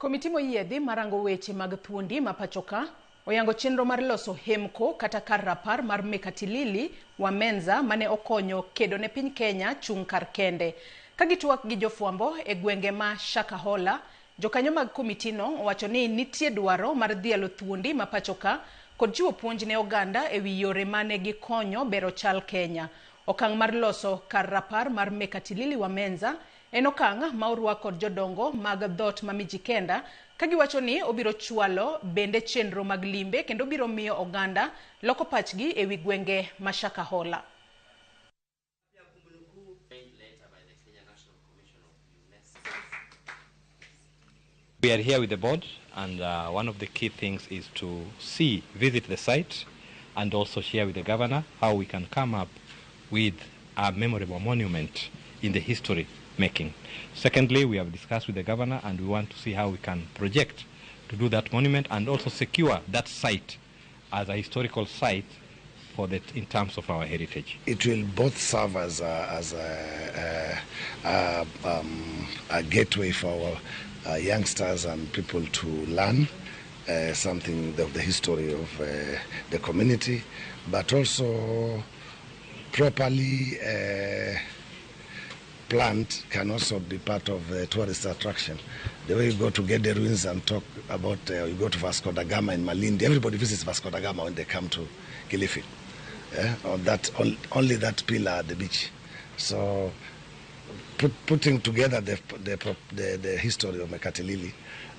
Komiti moyiedhi marango weche mag thuondi ma pachoka oyango chenro mar loso hemko kata kar rapar mar Mekatilili wa Menza mane okonyo kedo ne piny Kenya chung' kar kende. Ka gitwak gi jofwambo e gwenge ma Shakahola, jokanyo mag komitino owacho ni nitie dwaro mar dhialo thuondi ma pachoka kod chiwo puonj ne oganda ewi yore mane gikonyo bero chal Kenya. Okang' mar loso kar rapar mar Mekatilili wa Menza en okang' ma orwak kod jodongo mag dhoot ma Mijikenda ka giwacho ni obiro chwalo bende chenro mag limbe kendo biro miyo oganda loko pachgi ewi gwenge ma Shakahola. We are here with the board, and one of the key things is to visit the site and also share with the governor how we can come up with a memorable monument in the history making. Secondly, we have discussed with the governor and we want to see how we can project to do that monument and also secure that site as a historical site for that in terms of our heritage. It will both serve as a gateway for our youngsters and people to learn something of the history of the community, but also properly plant can also be part of the tourist attraction. The way you go to Gede Ruins and talk about, you go to Vasco da Gama in Malindi, everybody visits Vasco da Gama when they come to Kilifi. Yeah? Or that, only that pillar at the beach. So putting together the history of Mekatilili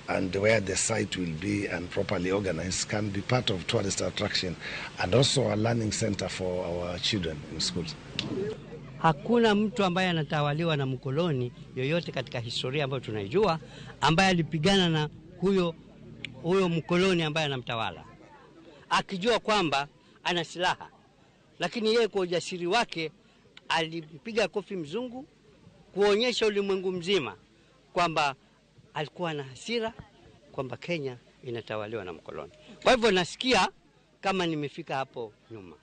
and where the site will be and properly organized can be part of tourist attraction and also a learning center for our children in schools. Hakuna mtu ambaye anatawaliwa na mkoloni yoyote katika historia ambayo tunaijua ambaye alipigana na huyo mkoloni ambaye anamtawala akijua kwamba ana silaha, lakini yeye kwa ujasiri wake alimpiga kofi mzungu kuonyesha ulimwengu mzima kwamba alikuwa na hasira kwamba Kenya inatawaliwa na mkoloni. Kwa hivyo nasikia kama nimefika hapo nyuma,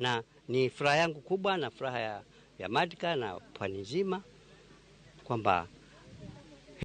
na ni furaha yangu kubwa na furaha ya Madka na pwani nzima kwamba